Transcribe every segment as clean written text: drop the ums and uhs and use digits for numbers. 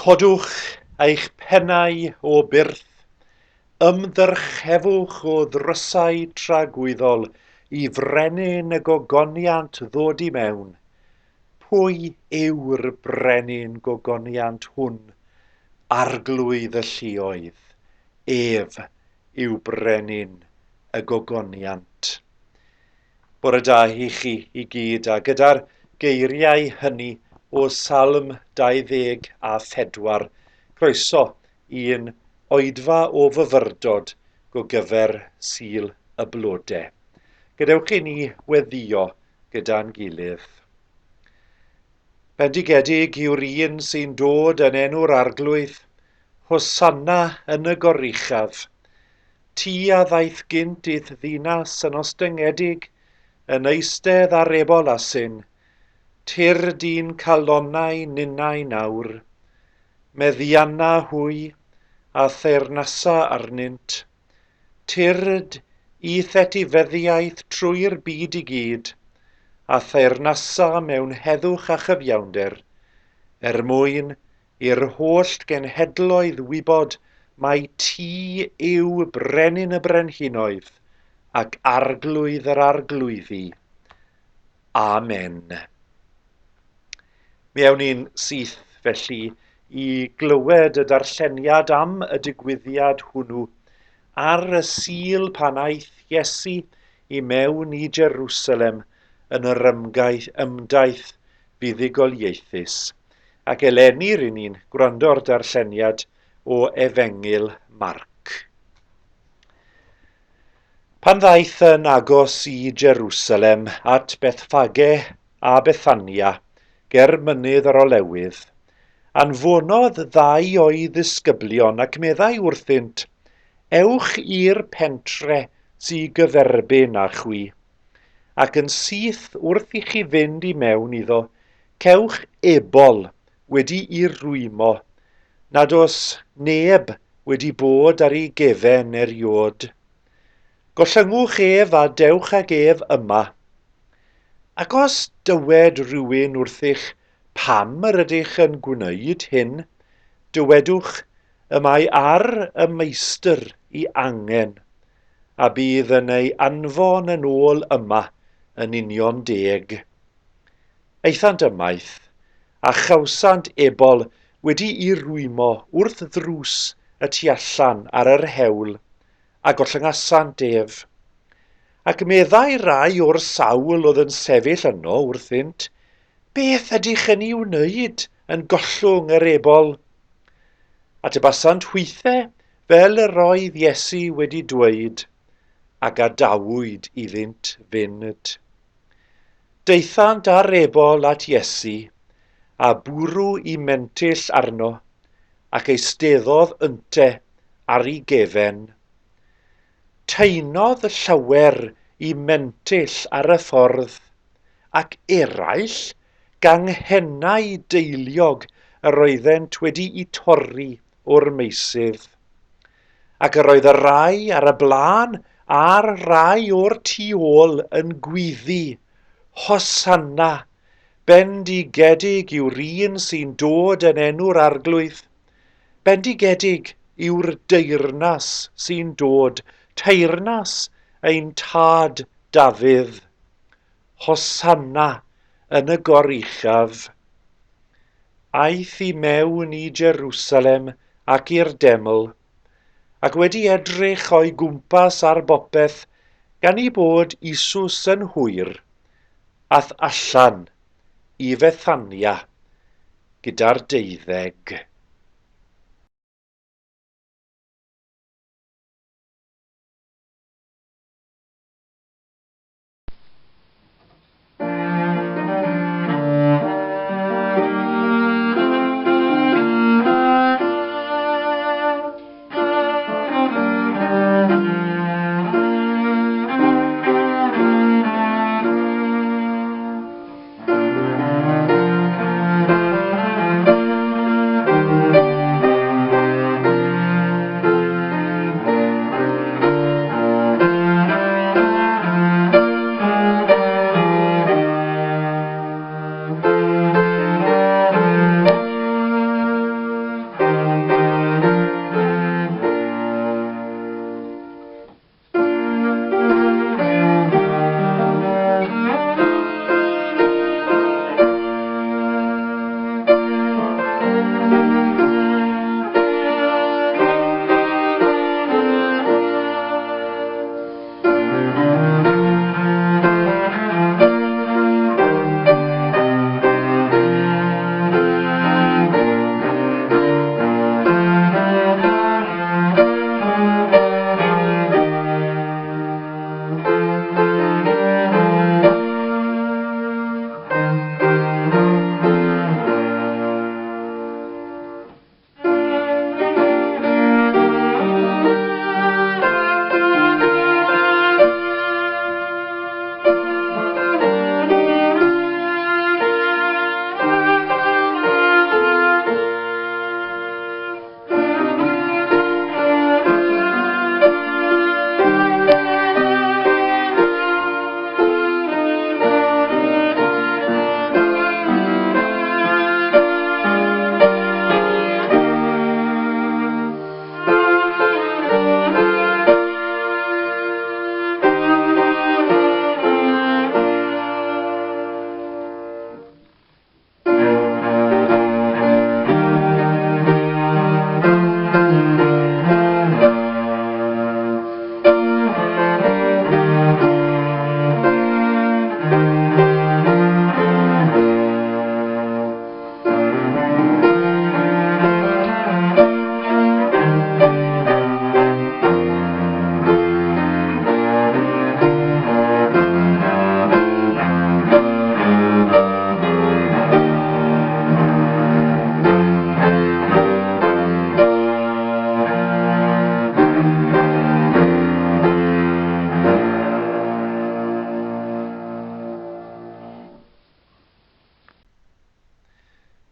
Codwch eich pennau o byrth, ymddyrchefwch o ddrysau tragwyddol i frenin y gogoniant ddod i mewn. Pwy yw'r brenin gogoniant hwn? Arglwydd y lluoedd, ef yw brenin y gogoniant. Bore da i chi i gyd, a gyda'r geiriau hynny o Salm 24, croeso i'n oedfa o fyfyrdod gogyfer Sul y Blode. Gadewch i ni weddïo gyda'n gilydd. Bendigedig yw'r un sy'n dod yn enw'r Arglwydd, Hosanna yn y goruchaf. Ti a ddaeth gynt i'th ddinas yn ostyngedig, yn eistedd ar ebol asyn, tyrd i'n calonnau ninnau nawr. Meddianna hwy, a theyrnasa arnynt. Tyrd i'th etifeddiaeth trwy'r byd i gyd, a theyrnasa mewn heddwch a chyfiawnder, er mwyn I'r holl genhedloedd wybod mai ti yw Brenin y brenhinoedd ac Arglwydd yr arglwyddi. Amen. Mi awn ni'n syth felly i glywed y darlleniad am y digwyddiad hwnnw ar y Sul pan aeth Iesu i mewn i Jerusalem yn yr ymdaith fuddugoliaethus. Ac eleni ry'n ni'n gwrando'r darlleniad o Efengyl Marc. Pan ddaeth yn agos i Jerusalem at Bethffage a Bethania, ger mynydd yr Olewydd, anfonodd ddau o'i ddisgyblion ac meddai wrthynt, Ewch i'r pentre sy gyferbyn â chwi, ac yn syth wrth i chi fynd i mewn iddo, cewch ebol wedi'i rwymo, nad oes neb wedi bod ar ei gefen eriôd. Gollyngwch ef a dewch ag ef yma. Ac os dywed rhywun wrthych pam yr ydych yn gwneud hyn, dywedwch, y mae ar y meistr i angen, a bydd yn ei anfon yn ôl yma yn union deg. Aethant ymaith, a chawsant ebol wedi'i rwymo wrth ddrws y tu allan ar yr hewl, a gollyngasant ef. Ac meddai rai o'r sawl oedd yn sefyll yno wrthynt, Beth ydych yn ei wneud yn gollwng yr ebol? Atebasant hwythe fel yr oedd Iesu wedi dweud, a gadawyd iddynt fynd. Daethant â'r ebol at Iesu, a bwrw i mentyll arno, ac eisteddodd ynte ar ei gefen. Taenodd llawer i mentyll ar y ffordd, ac eraill ganghennau deiliog yr oeddent wedi'u torri o'r meysydd. Ac yr oedd y rhai ar y blaen a'r rhai o'r tu ôl yn gwyddi, Hosanna! Bendigedig yw'r un sy'n dod yn enw'r Arglwydd. Bendigedig yw'r deyrnas sy'n dod, teyrnas ein tad Dafydd. Hosanna yn y goruchaf. Aeth i mewn i Jerusalem ac i'r deml, ac wedi edrych o'i gwmpas ar bopeth, gan ei bod Isus yn hwyr, ath allan i Fethania gyda'r deuddeg.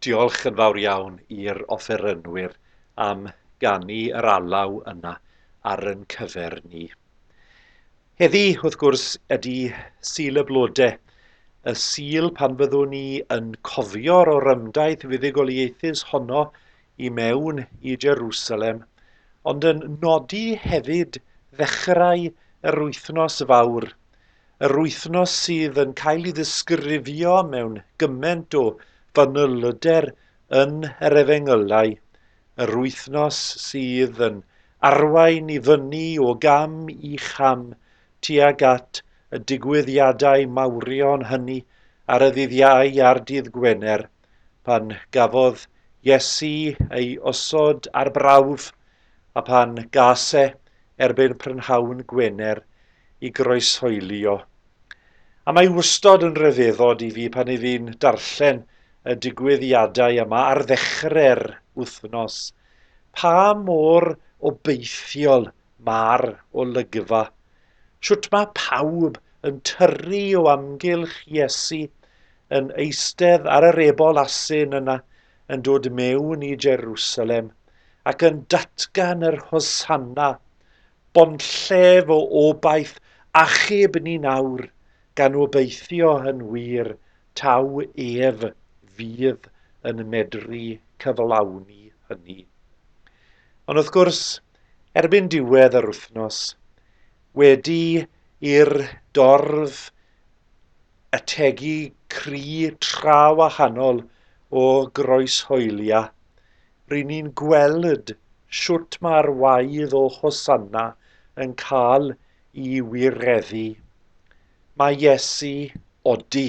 Diolch yn fawr iawn i'r offerynwyr am ganu yr alaw yna ar yn cyfer ni. Heddi, wrth gwrs, ydy Sul y Blode, y Sul pan fyddwn ni yn cofio'r orymdaith fuddugoliaethus honno i mewn i Jerusalem, ond yn nodi hefyd ddechrau yr wythnos fawr, Yr wythnos sydd yn cael ei ddisgrifio mewn gymaint o fanylder yn yr Efengylau, yr wythnos sydd yn arwain i fyny o gam i cham tuag at y digwyddiadau mawrion hynny ar y ddydd Iau a'r dydd Gwener, pan gafodd Iesu ei osod ar brawf a phan gas e erbyn prynhawn Gwener i groeshoelio. A mae wastod yn rhyfeddod i fi pan i fi'n darllen y digwyddiadau yma ar ddechrau'r wythnos, pa mor obeithiol mae'r olygfa. Shwt mae pawb yn tyrru o amgylch Iesu, yn eistedd ar yr ebol asyn yna, yn dod mewn i Jerusalem, ac yn datgan yr Hosanna, Bonllef o obaith achub ni nawr, gan obeithio yn wir taw ef fydd yn medru cyflawni hynny. Ond wrth gwrs, erbyn diwedd yr wythnos, wedi i'r dorf ategu cri tra wahanol o groeshoelia, Ry'n ni'n gweld shwt mae'r waedd o Hosanna yn cael i wireddu. Mae Iesu odi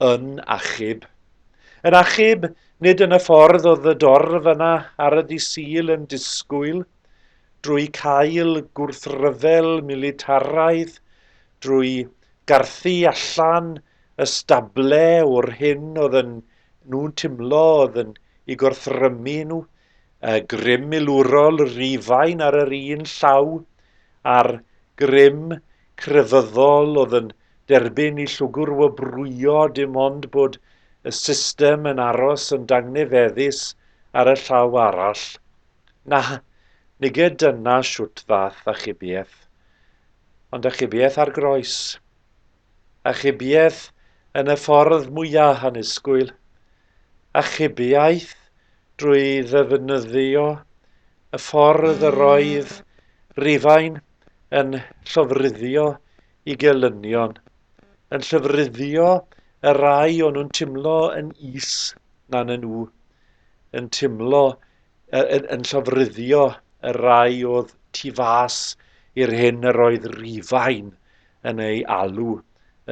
yn achub. Yn achub nid yn y ffordd oedd y dorf yna ar y dydd Sul yn disgwyl, drwy cael gwrthryfel militaraidd, drwy garthu allan y stable o'r hyn oedd yn nhw'n timlo oedd yn i gorthrymu nhw, y grym milwrol Rufain ar yr un llaw, a'r grym crefyddol oedd yn derbyn i llwgr wobrwyo dim ond bod y system yn aros yn dangnefeddus ar y llaw arall. Na, nige dyna shwt ddath achubiaeth, ond achubiaeth ar groes. Achubiaeth yn y ffordd mwyaf annisgwyl. Achubiaeth drwy ddefnyddio y ffordd yr oedd Rufain yn llofruddio i gelynion, yn llofruddio y rai o'n nhw'n timlo yn is na nhw, yn timlo yn, yn llofruddio y rai oedd tu fas i'r hyn yr oedd Rufain yn ei alw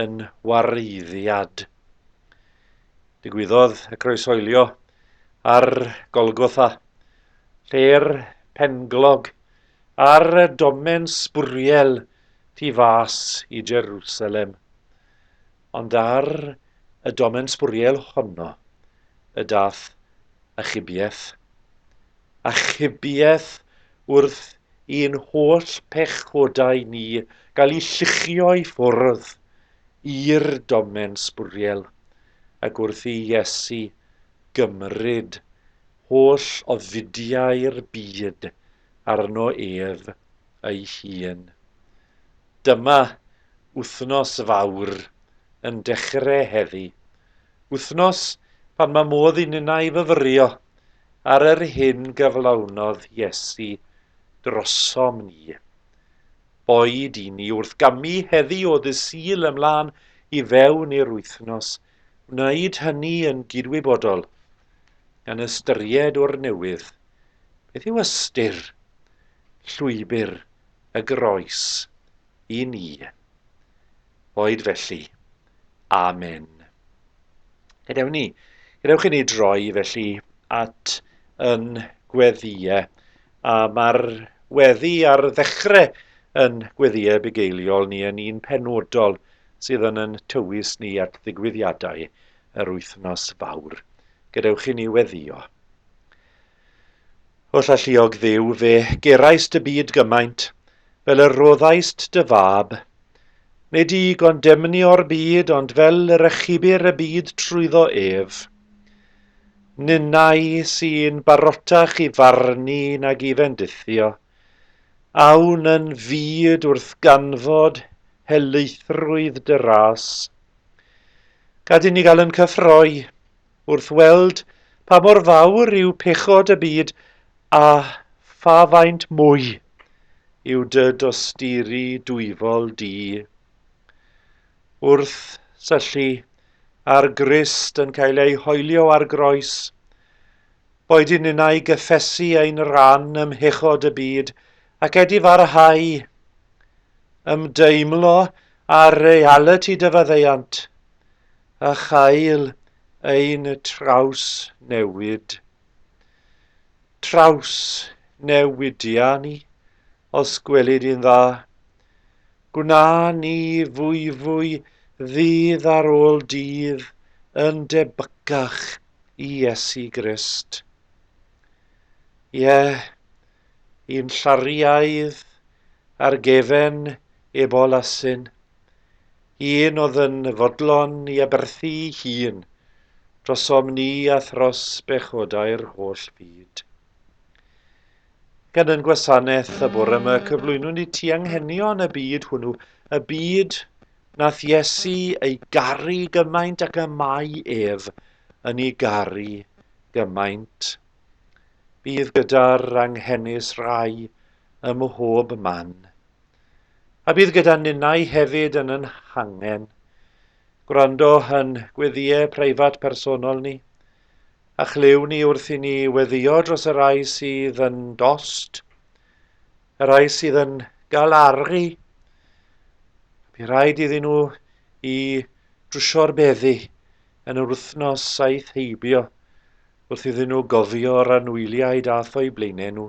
yn wareiddiad. Digwyddodd y croeshoelio ar Golgotha, lle'r penglog ar y domen sbwriel tu fas i Jerusalem. Ond ar y domen sbwriel honno y dath achubiaeth. Achubiaeth wrth i'n holl pechodau ni gael eu lluchio i ffwrdd i'r domen sbwriel, ac wrth i Iesu gymryd holl ofidiau'r byd arno ef ei hun. Dyma wythnos fawr yn dechrau heddi, wythnos pan mae modd i ninnau fyfyrio ar yr hyn gyflawnodd Iesu drosom ni. Boed i ni wrth gamu heddi o ddydd Sul ymlaen i fewn i'r wythnos, wneud hynny yn gydwybodol, gan ystyried o'r newydd beth yw ystyr llwybr y groes i ni. Boed felly. Amen. Gadewn ni, gadewch i ni droi felly at yn gweddïau. A mae'r weddi ar ddechrau yn gweddïau bugeiliol ni yn un penodol sydd yn yn tywys ni at ddigwyddiadau yr wythnos fawr. Gadewch i ni weddïo. Holl alluog Dduw, fe geraist y byd gymaint, fel y rhoddaist dy fab, Nid i gondemnio'r byd, ond fel yr achubir y byd trwyddo ef. Ninnau sy'n barotach i farnu nag i fendithio, awn yn fud wrth ganfod helaethrwydd dy ras. Gad i ni gael yn cyffroi wrth weld pa mor fawr yw pechod y byd a pha faint mwy yw dy dosturi dwyfol di. Wrth syllu ar Grist yn cael ei hoelio ar groes, boed i ninnau gyffesu ein rhan ym mhechod y byd ac edifarhau, ymdeimlo â realiti dy faddeuant, a chael ein trawsnewid. Trawsnewidia ni, os gweli di'n dda. Gwna ni fwyfwy ddydd ar ôl dydd yn debycach i Iesu Grist. Ie, i'n llariaidd ar gefen ebol asyn. Un oedd yn fodlon i aberthu'i hun drosom ni a thros bechodau'r holl fyd. Gan yn gwasanaeth y bore yma cyflwynwn i ti anghenion y byd hwnnw, y byd nath Iesu ei garu gymaint ac y mae ef yn ei garu gymaint. Bydd gyda'r anghenus rai ym mhob man. A bydd gyda ninnau hefyd yn yn hangen. Gwrando yn gweddïau preifat personol ni, a chlyw ni wrth i ni weddïo dros y rhai sydd yn dost, y rhai sydd yn galaru. Bu rhaid iddyn nhw i drwsio'r beddi yn yr wythnos aeth heibio wrth iddyn nhw gofio'r anwyliaid ath o'u blaenau nhw.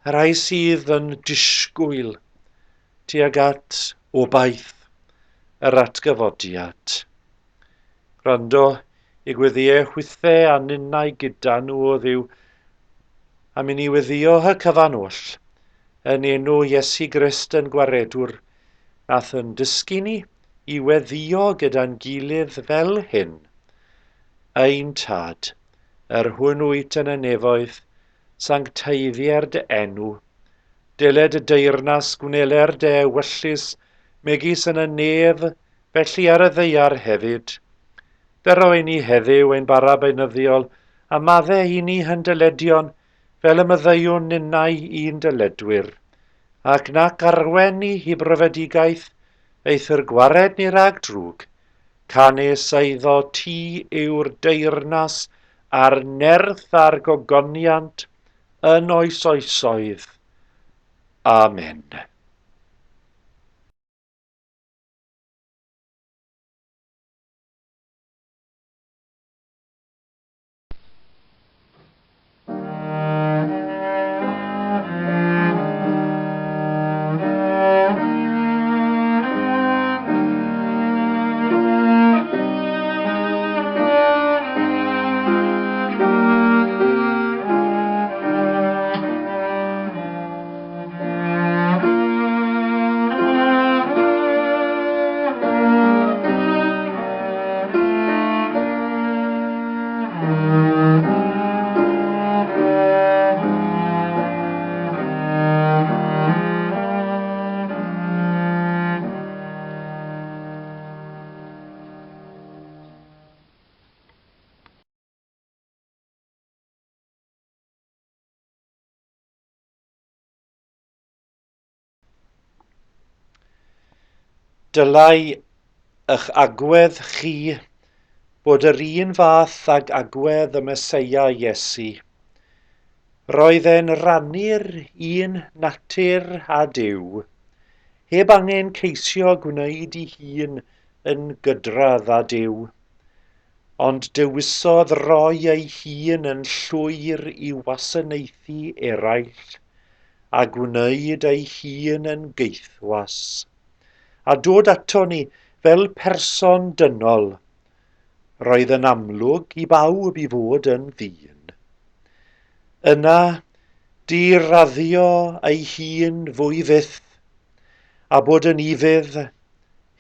Y rhai sydd yn disgwyl tuag at obaith yr atgyfodiad. Gwrando i gweddïau hwythau a ninnau gyda nhw o Dduw, am i ni weddio y cyfan oll, yn enw Iesu Grist yn Gwaredwr, nath yn dysgu ni i weddio gyda'n gilydd fel hyn. Ein Tad, yr hwn wyt yn y nefoedd, sancteiddier dy enw. Deled y deyrnas, gwneler dy ewyllys, megis yn y nef, felly ar y ddaear hefyd. Dyro i ni heddiw ein bara beunyddiol, a madde i ni hyn dyledion, fel y myddeuwn ninnau i'n dyledwyr. Ac nac arwen ni i brofedigaeth, eithr gwared ni rhag drwg. Canys eiddo ti yw'r deyrnas a'r nerth a'r gogoniant yn oes oesoedd. Amen. Dylai eich agwedd chi bod yr un fath ag agwedd y Meseia Iesu. Roedd e'n rhannu'r un natur â Duw, heb angen ceisio gwneud ei hun yn gydradd â Duw. Ond dewisodd roi ei hun yn llwyr i wasanaethu eraill, a gwneud ei hun yn gaethwas, a dod ato ni fel person dynol. Roedd yn amlwg i bawb i fod yn ddyn. Yna, diraddio ei hun fwy fyth, a bod yn ufudd,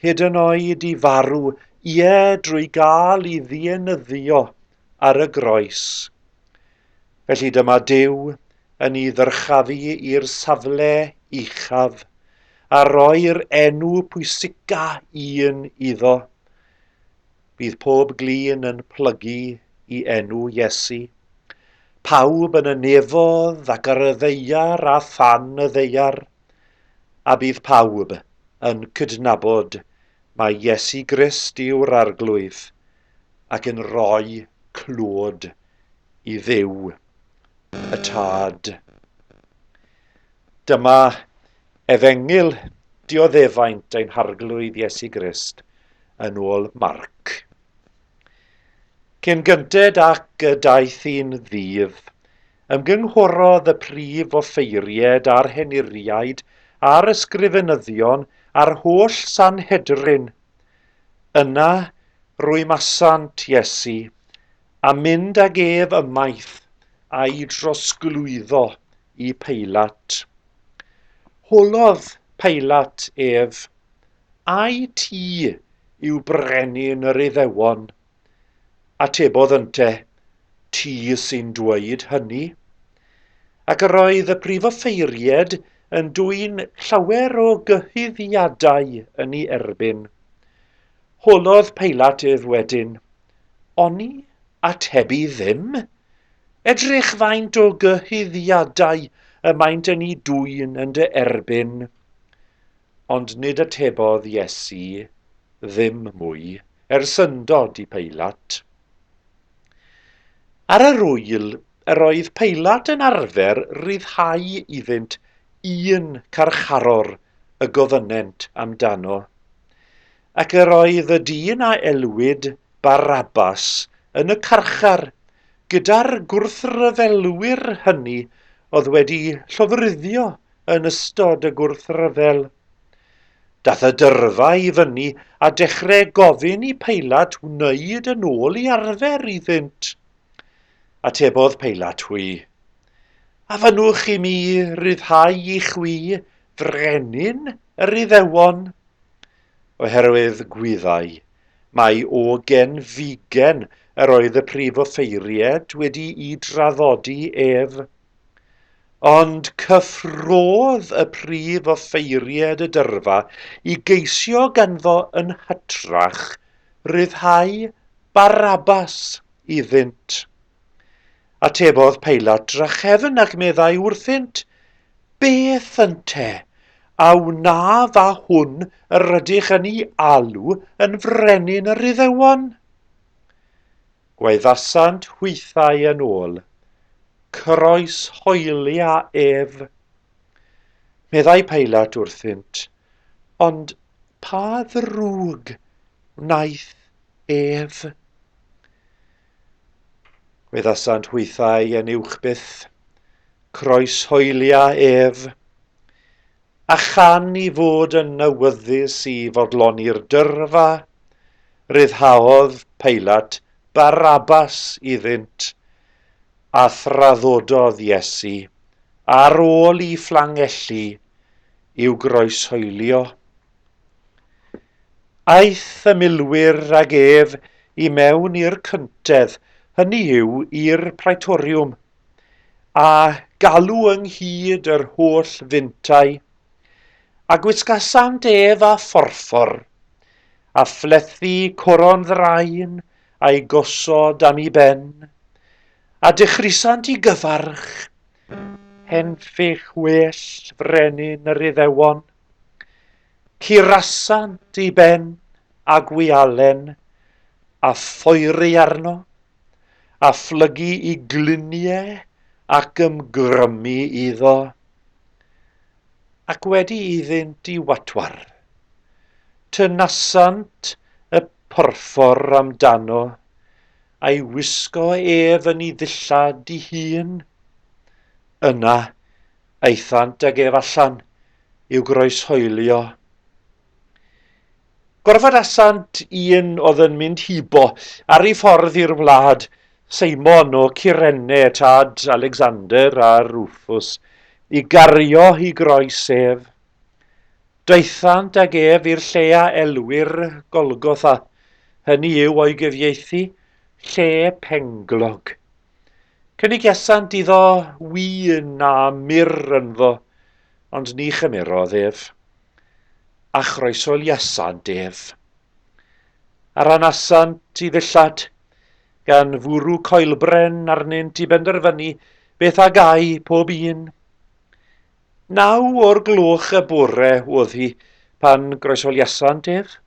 hyd yn oed i farw, ie, drwy gael i ddienyddio ar y groes. Felly dyma Duw yn ei ddyrchafu i'r safle uchaf a roi'r enw pwysica un iddo. Bydd pob glin yn plygu i enw Iesu. Pawb yn y nefodd ac ar y ddaear a than y ddaear. A bydd pawb yn cydnabod mai Iesu Grist yw'r Arglwydd ac yn rhoi clod i Dduw y Tad. Dyma efengyl dioddefaint ein Harglwydd Iesu Grist yn ôl Marc. Cyn gynted ac y daeth un ddydd, ymgynghorodd y prif offeiried a'r henuriaid a'r ysgrifenyddion a'r holl Sanhedrin. Yna rwymasant Iesu a mynd ag ef ymaith a'i drosglwyddo i Peilat. Holodd Peilat ef, Ai ti yw brenin yr Iddewon? Atebodd ynte, Ti sy'n dweud hynny. Ac yr oedd y prif offeiried yn dwyn llawer o gyhuddiadau yn ei erbyn. Holodd Peilat ef wedyn, Oni atebu ddim? Edrych faint o gyhuddiadau y maent yn ei dwyn yn dy erbyn. Ond nid atebodd Iesu ddim mwy, er syndod i Peilat. Ar yr ŵyl, yr oedd Peilat yn arfer ryddhau iddynt un carcharor y gofynnent amdano. Ac yr oedd y dyn a elwid Barabbas yn y carchar gyda'r gwrthryfelwyr hynny oedd wedi llofruddio yn ystod y gwrthryfel. Daeth y dyrfa i fyny a dechrau gofyn i Peilat wneud yn ôl i arfer iddynt. Atebodd Peilat hwy, A fynnwch i mi ryddhau i chwi frenin yr Iddewon? Oherwydd gwyddai mai o genfigen yr oedd y prif offeiried wedi'i draddodi ef. Ond cyffrôdd y prif offeiried y dyrfa i geisio ganddo yn hytrach ryddhau Barabbas iddynt. Atebodd Peilat drachefn ac meddai wrthynt, Beth ynte a wnaf â hwn yr ydych yn ei alw yn frenin yr Iddewon? Gwaeddasant hwythau yn ôl, Croeshoelia ef. Meddai Peilat wrthynt, Ond pa ddrwg wnaeth ef? Gwaeddasant hwythau yn uwch byth, croeshoelia ef, a chan i fod yn awyddus i fodloni'r dyrfa, ryddhaodd Peilat Barabbas iddynt, a thraddododd Iesu, ar ôl i fflangellu, i'w groeshoelio. Aeth y milwyr ag ef i mewn i'r cyntedd, hynny yw, i'r praetoriwm, a galw ynghyd yr holl fintai, a gwisgasant ef â phorffor, a phlethu coron ddrain a'i gosod am ei ben, a dechrusant i gyfarch, Henffych well frenin yr Iddewon. Curasant ei ben â gwialen, a phoeri arno, a phlygu i gluniau ac ymgrymu iddo. Ac wedi iddynt i watwar, tynasant y porffor amdano, a'i wisgo ef yn ei ddillad ei hun. Yna Aethant ag ef allan i'w groeshoelio. Gorfodasant un oedd yn mynd hibo ar ei ffordd i'r wlad, Seimon o Cyrene, tad Alexander a Rufus, i gario i groes ef. Daethant ag ef i'r lle a elwir Golgotha, hynny yw o'i gyfieithu, Lle Penglog. Cynigiasant iddo win a myrr ynddo, ond ni chymerodd ef, a chroeshoeliasant ef. A ranasant i ddillad, gan fwrw coelbren arnynt i benderfynu beth a gai pob un. 9 o'r gloch y bore oedd hi pan groeshoeliasant ef,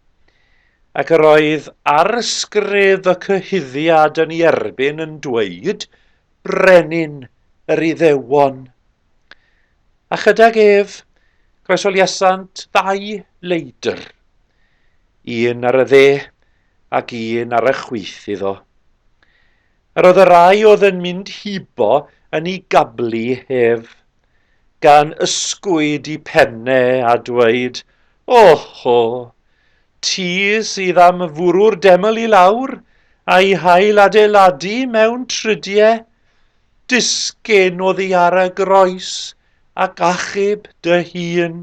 ac yr oedd arysgrif y cyhuddiad yn ei erbyn yn dweud, Brenin yr Iddewon. A chydag ef, croeshoeliasant ddau leidr, un ar y dde ac un ar y chwith iddo. Yr oedd y rhai oedd yn mynd hibo yn ei gablu ef, gan ysgwyd i penne a dweud, Oho, ti sydd am fwrw'r deml i lawr a'i hail adeiladu mewn tridiau, disgyn oddi ar y groes ac achub dy hun.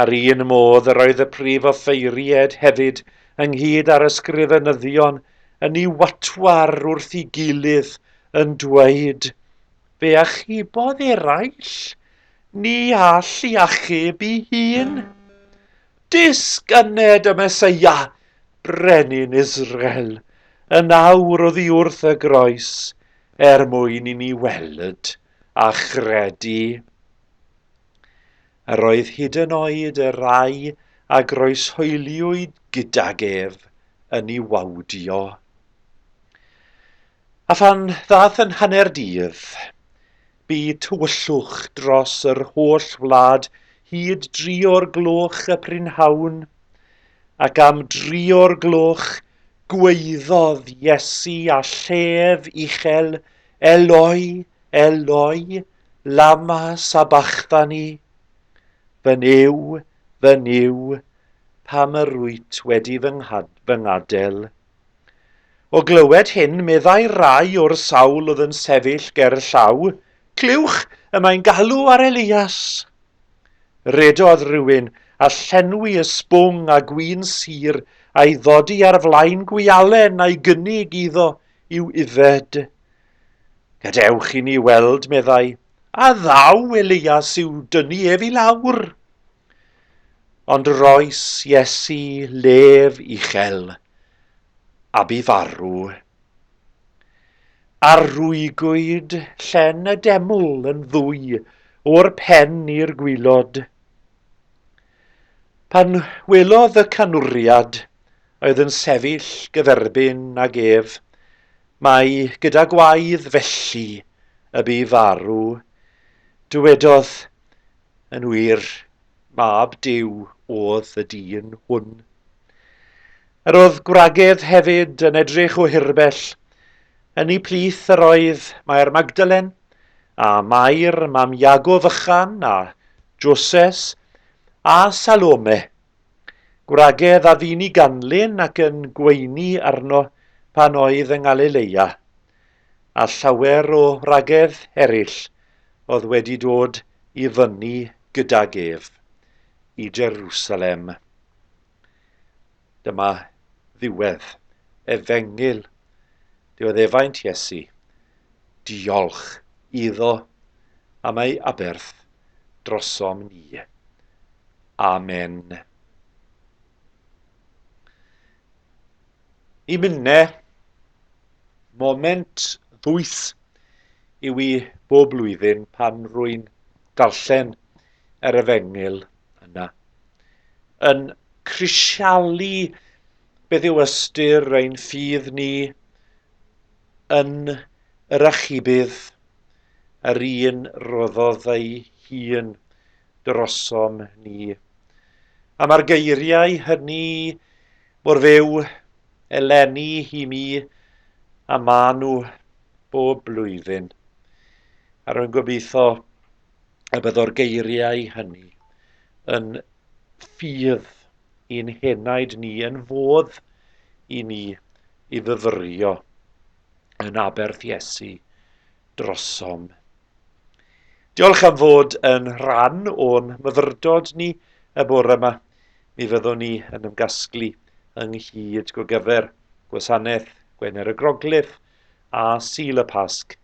A'r un modd yr oedd y prif offeiried hefyd, ynghyd â'r ysgrifenyddion, yn ei watwar wrth ei gilydd, yn dweud, Fe achubodd eraill, ni all i achub ei hun. Disgyned y Meseia, brenin Israel, yn awr oddi wrth y groes, er mwyn i ni weld a chredu. Yr oedd hyd yn oed y rhai a groeshoeliwyd gydag ef yn ei wawdio. A phan ddaeth yn hanner dydd, bu tywyllwch dros yr holl wlad hyd 3 o'r gloch y prynhawn, ac am 3 o'r gloch gwaeddodd Iesu â llef uchel, Eloi, Eloi, lama sabachthani? Fy Nuw, fy Nuw, pam yr wyt wedi fy ngadael? O glywed hyn, meddai rai o'r sawl oedd yn sefyll ger y llaw, Clywch, y mae'n galw ar Elias. Redodd rhywun a llenwi y sbwng â gwin sur a'i ddodi ar flaen gwialen a'i gynnig iddo i'w yfed. Gadewch i ni weld, meddai, a ddaw Elias i'w dynnu ef i lawr. Ond roes Iesu lef uchel, a bu farw. Arwygwyd llen y deml yn ddwy o'r pen i'r gwilod. Pan welodd y canwriad oedd yn sefyll gyferbyn ag ef, mai gyda gwaedd felly y bu farw, dywedodd, Yn wir, mab Duw oedd y dyn hwn. Yr oedd gwragedd hefyd yn edrych o hirbell. Yn eu plith yr oedd Mair Magdalen, a Mair mam Iago Fychan, a Joses, a Salome. Gwragedd a fu'n ei ganlyn ac yn gweini arno pan oedd yng Ngalileia, a llawer o wragedd eraill oedd wedi dod i fyny gydag ef i Jerusalem. Dyma ddiwedd efengyl dioddefaint Iesu. Diolch iddo am ei aberth drosom ni. Amen. I minne, moment ddwys yw i bob blwyddyn pan rwy'n darllen yr efengyl yna. Yn crisialu beth yw ystyr ein ffydd ni yn yr achubydd, yr un roddodd ei hun drosom ni. A mae'r geiriau hynny mor fyw eleni i mi a maen nhw bob blwyddyn. A rwy'n gobeithio y byddo'r geiriau hynny yn ffydd i'n henaid ni, yn fodd i ni i fyfyrio yn aberth Iesu drosom. Diolch am fod yn rhan o'n myfyrdod ni y bore yma. Mi fyddwn ni yn ymgasglu ynghyd gogyfer gwasanaeth Gwener y Groglith a Sul y Pasg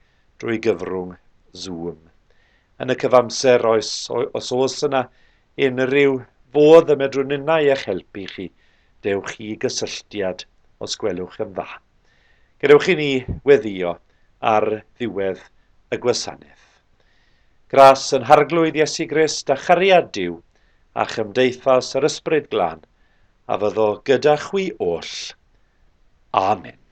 drwy gyfrwng Zoom. Yn y cyfamser, oes, os oes yna unrhyw fodd y medrwn ninnau eich helpu chi, dewch i gysylltiad os gwelwch yn dda. Gadewch i ni weddio ar ddiwedd y gwasanaeth. Gras yn Harglwydd Iesu Grist a chariad Duw a chymdeithas yr Ysbryd Glân a fyddo gyda chwi oll. Amen.